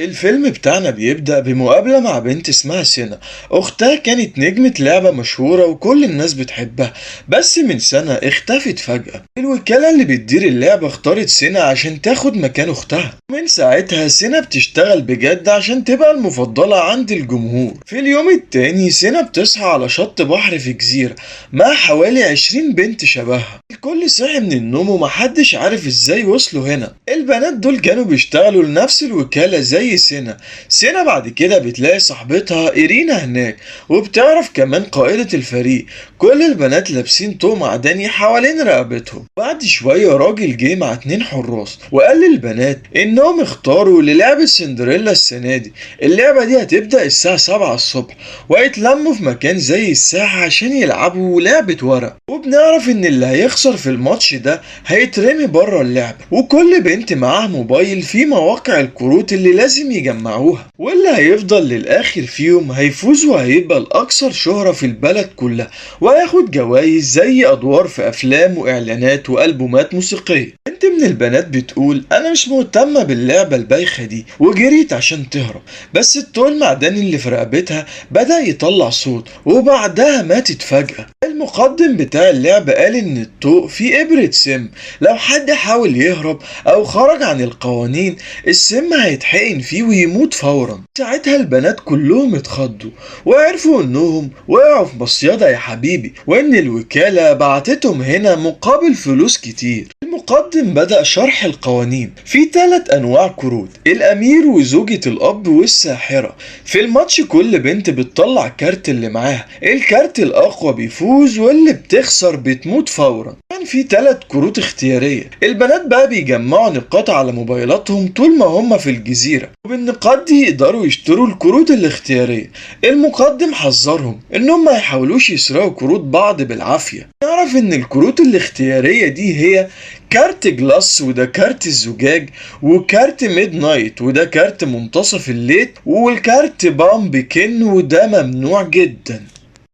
الفيلم بتاعنا بيبدأ بمقابلة مع بنت اسمها سينا. أختها كانت نجمة لعبة مشهورة وكل الناس بتحبها، بس من سنة اختفت فجأة. الوكالة اللي بتدير اللعبة اختارت سينا عشان تاخد مكان أختها. من ساعتها سينا بتشتغل بجد عشان تبقى المفضلة عند الجمهور. في اليوم التاني سينا بتصحى على شط بحر في جزيرة مع حوالي 20 بنت شبهها. الكل صحي من النوم ومحدش عارف ازاي وصلوا هنا. البنات دول كانوا بيشتغلوا لنفس الوكالة زي سينا. سينا بعد كده بتلاقي صاحبتها إيرينا هناك، وبتعرف كمان قائدة الفريق. كل البنات لابسين طوق معدني حوالين رقبتهم. بعد شوية راجل جه مع 2 حراس وقال للبنات انهم اختاروا للعبة سندريلا السنة دي. اللعبة دي هتبدأ الساعة 7 الصبح، وهيتلموا في مكان زي الساحة عشان يلعبوا لعبة ورق. وبنعرف ان اللي هيخسر في الماتش ده هيترمي بره اللعبة، وكل بنت معاها موبايل فيه مواقع الكروت اللي لازم يجمعوها، واللي هيفضل للآخر فيهم هيفوز وهيبقى الأكثر شهرة في البلد كلها، وهياخد جوائز زي أدوار في أفلام وإعلانات وألبومات موسيقية. بنت من البنات بتقول أنا مش مهتمة باللعبة البايخة دي، وجريت عشان تهرب، بس الطوق المعدني اللي في رقبتها بدأ يطلع صوت وبعدها ماتت فجأة. المقدم بتاع اللعبة قال إن الطوق فيه إبرة سم، لو حد حاول يهرب أو خرج عن القوانين السم هيتحقن فيه ويموت فورا. ساعتها البنات كلهم اتخضوا وعرفوا إنهم وقعوا في مصيدة يا حبيبي، وإن الوكالة بعتتهم هنا مقابل فلوس كتير. المقدم بدأ شرح القوانين. في 3 أنواع كروت: الأمير وزوجة الأب والساحرة. في الماتش كل بنت بتطلع كارت اللي معاها، الكارت الأقوى بيفوز واللي بتخسر بتموت فورا. كان في 3 كروت اختيارية. البنات بقى بيجمعوا نقاط على موبايلاتهم طول ما هم في الجزيرة، وبالنقاط دي يقدروا يشتروا الكروت الاختيارية. المقدم حذرهم انهم ما يحاولوش يسرقوا كروت بعض بالعافية. نعرف ان الكروت الاختيارية دي هي كارت glass وده كارت الزجاج، وكارت midnight وده كارت منتصف الليل، والكارت pumpkin وده ممنوع جدا.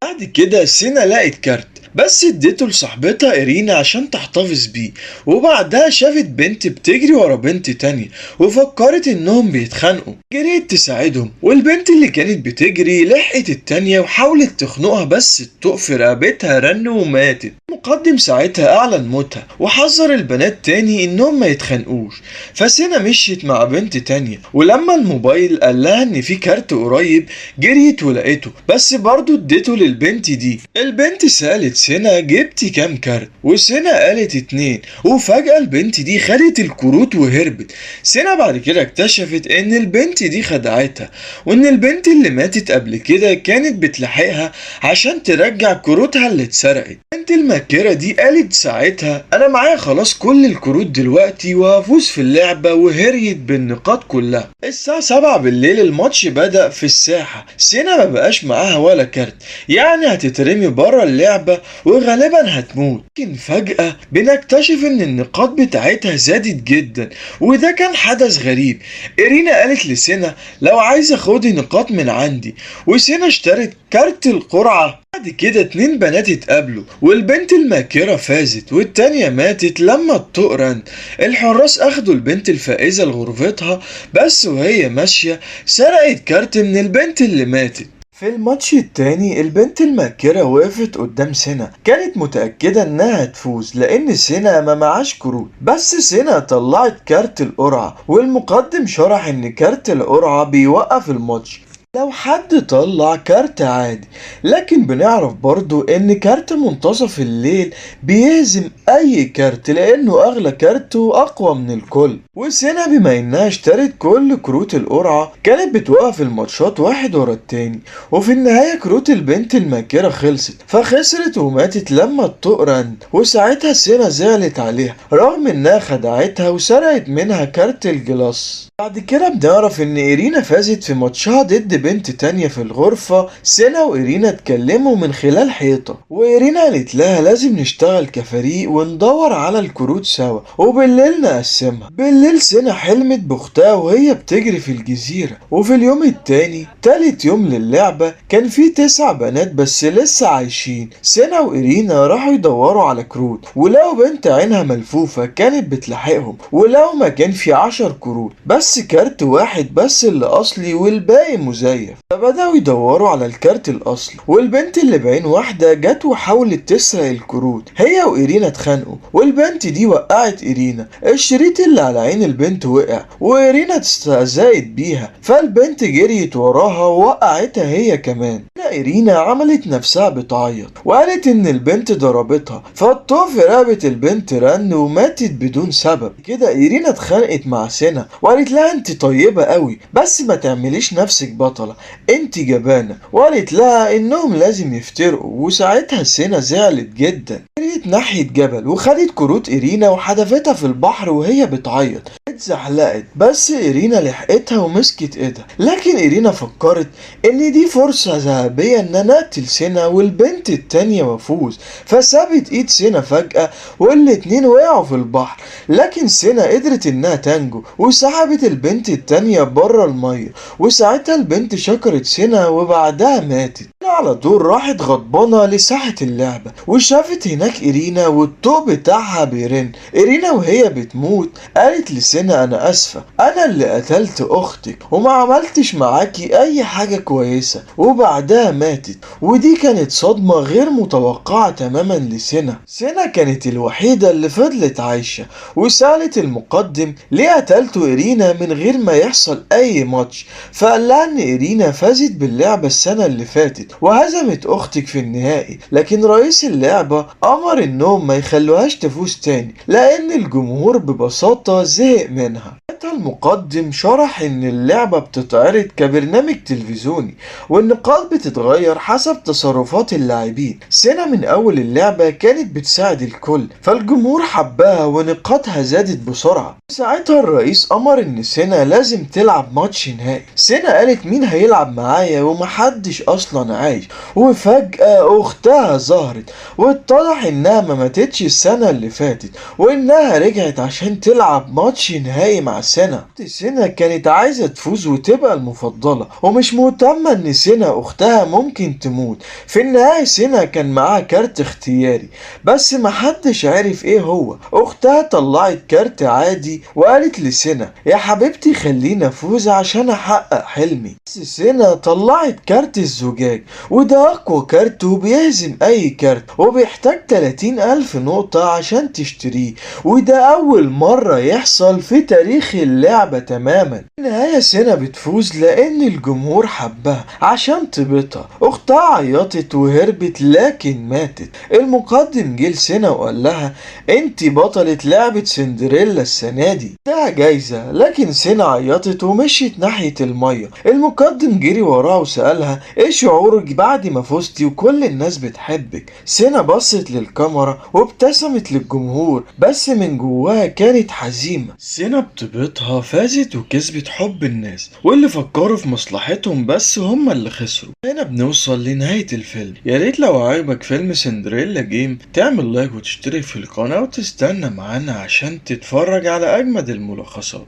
بعد كده سينا لقت كارت بس اديته لصاحبتها إيرينا عشان تحتفظ بيه، وبعدها شافت بنت بتجري ورا بنت تانية وفكرت انهم بيتخانقوا، جريت تساعدهم، والبنت اللي كانت بتجري لحقت التانية وحاولت تخنقها بس الطوق في رقبتها رن وماتت. المقدم ساعتها اعلن موتها وحذر البنات تاني انهم ما يتخانقوش. فسينا مشيت مع بنت تانية، ولما الموبايل قال لها ان في كارت قريب جريت ولقيته، بس برضه اديته للبنت دي. البنت سألت سينا جبتي كام كارت؟ وسينا قالت 2، وفجأة البنت دي خدت الكروت وهربت. سينا بعد كده اكتشفت ان البنت دي خدعتها، وان البنت اللي ماتت قبل كده كانت بتلاحقها عشان ترجع كروتها اللي اتسرقت. البنت الماكرة دي قالت ساعتها انا معايا خلاص كل الكروت دلوقتي وهفوز في اللعبة، وهريت بالنقاط كلها. الساعة 7 بالليل الماتش بدأ في الساحة. سينا ما بقاش معاها ولا كارت، يعني هتترمي بره اللعبة وغالبا هتموت. لكن فجأة بنكتشف ان النقاط بتاعتها زادت جدا، وده كان حدث غريب. إيرينا قالت لسينا لو عايزة خدي نقاط من عندي، وسينا اشترت كارت القرعة. بعد كده 2 بنات اتقابلوا، والبنت الماكرة فازت والتانية ماتت لما الطوق رن. الحراس اخدوا البنت الفائزة لغرفتها، بس وهي ماشية سرقت كارت من البنت اللي ماتت. في الماتش التاني البنت الماكرة وقفت قدام سينا، كانت متأكدة انها هتفوز لان سينا ما معاش كروت، بس سينا طلعت كارت القرعة، والمقدم شرح ان كارت القرعة بيوقف الماتش لو حد طلع كارت عادي، لكن بنعرف برضو ان كارت منتصف الليل بيهزم اي كارت لانه اغلى كارت واقوى من الكل. وسينا بما انها اشترت كل كروت القرعة كانت بتوقف الماتشات واحد ورا التاني، وفي النهاية كروت البنت الماكرة خلصت فخسرت وماتت لما الطوق رن. وساعتها سينا زعلت عليها رغم انها خدعتها وسرقت منها كارت ال glass. بعد كده بنعرف ان ايرينا فازت في ماتشها ضد بنت تانية في الغرفة، سينا وإيرينا اتكلموا من خلال حيطة، وإيرينا قالت لها لازم نشتغل كفريق وندور على الكروت سوا وبالليل نقسمها. بالليل سينا حلمت باختها وهي بتجري في الجزيرة. وفي اليوم التاني تالت يوم للعبة كان في 9 بنات بس لسه عايشين. سينا وإيرينا راحوا يدوروا على كروت ولقوا بنت عينها ملفوفة كانت بتلاحقهم، ولقوا مكان في 10 كروت بس كارت واحد بس اللي أصلي والباقي مزيف. فبدأوا يدوروا على الكارت الأصلي، والبنت اللي بعين واحدة جت وحاولت تسرق الكروت، هي وإيرينا اتخانقوا والبنت دي وقعت إيرينا، الشريط اللي على عين البنت وقع وإيرينا استهزأت بيها، فالبنت جريت وراها ووقعتها هي كمان. إيرينا عملت نفسها بتعيط وقالت إن البنت ضربتها، فالطوق في رقبة البنت رن وماتت بدون سبب. كده إيرينا اتخانقت مع سينا وقالت لها انت طيبة قوي بس ما تعمليش نفسك بطلة، انت جبانة، وقالت لها انهم لازم يفترقوا. وساعتها سينا زعلت جدا، جريت ناحية جبل وخدت كروت إيرينا وحدفتها في البحر وهي بتعيط، اتزحلقت بس إيرينا لحقتها ومسكت ايدها. لكن إيرينا فكرت ان دي فرصة ذهبية ان انا اقتل سينا والبنت التانية وافوز، فسابت ايد سينا فجأة والاتنين وقعوا في البحر. لكن سينا قدرت انها تنجو وسحبت البنت التانية بره المية، وساعتها البنت شكرت سينا وبعدها ماتت. على طول راحت غضبانة لساحة اللعبة وشافت هناك إيرينا والطوق بتاعها بيرن. إيرينا وهي بتموت قالت لسينا أنا أسفة، أنا اللي قتلت أختك وما عملتش معاكي أي حاجة كويسة، وبعدها ماتت. ودي كانت صدمة غير متوقعة تماما لسينا. سينا كانت الوحيدة اللي فضلت عايشة، وسألت المقدم ليه قتلتوا إيرينا من غير ما يحصل أي ماتش، فقال لها إن إيرينا فازت باللعبة السنة اللي فاتت وهزمت أختك في النهائي، لكن رئيس اللعبة أمر إنهم ما يخلوهاش تفوز تاني لأن الجمهور ببساطة زهق منها. المقدم شرح إن اللعبة بتتعرض كبرنامج تلفزيوني والنقاط بتتغير حسب تصرفات اللاعبين. سينا من أول اللعبة كانت بتساعد الكل، فالجمهور حبها ونقاطها زادت بسرعة. ساعتها الرئيس أمر إن سينا لازم تلعب ماتش نهائي. سينا قالت مين هيلعب معايا ومحدش أصلا عايش، وفجأة أختها ظهرت واتضح إنها ما ماتتش السنة اللي فاتت وإنها رجعت عشان تلعب ماتش نهائي مع سينا. سينا كانت عايزة تفوز وتبقى المفضلة ومش مهتمة إن سينا أختها ممكن تموت. في النهاية سينا كان معاها كارت اختياري بس محدش عارف ايه هو. أختها طلعت كارت عادي وقالت لسينا يا حبيبتي خلينا افوز عشان احقق حلمي. بس سينا طلعت كارت الزجاج، وده اقوى كارت وبيهزم اي كارت وبيحتاج 30,000 نقطة عشان تشتريه، وده اول مرة يحصل في تاريخ اللعبة تماما. في النهاية سينا بتفوز لان الجمهور حبها عشان طيبتها. اختها عيطت وهربت لكن ماتت. المقدم جه لسينا وقال لها انت بطلة لعبة سندريلا السنة دي، ده جايزة. لكن سينا عيطت ومشيت ناحية المية. المقدم جري وراها وسألها ايه شعورك بعد ما فزتي وكل الناس بتحبك؟ سينا بصت للكاميرا وابتسمت للجمهور بس من جواها كانت حزينة. سينا بطيبتها فازت وكسبت حب الناس، واللي فكروا في مصلحتهم بس هم اللي خسروا. هنا بنوصل لنهاية الفيلم. يا ريت لو عجبك فيلم سندريلا جيم تعمل لايك وتشترك في القناة وتستنى معانا عشان تتفرج على أجمد الملخصات.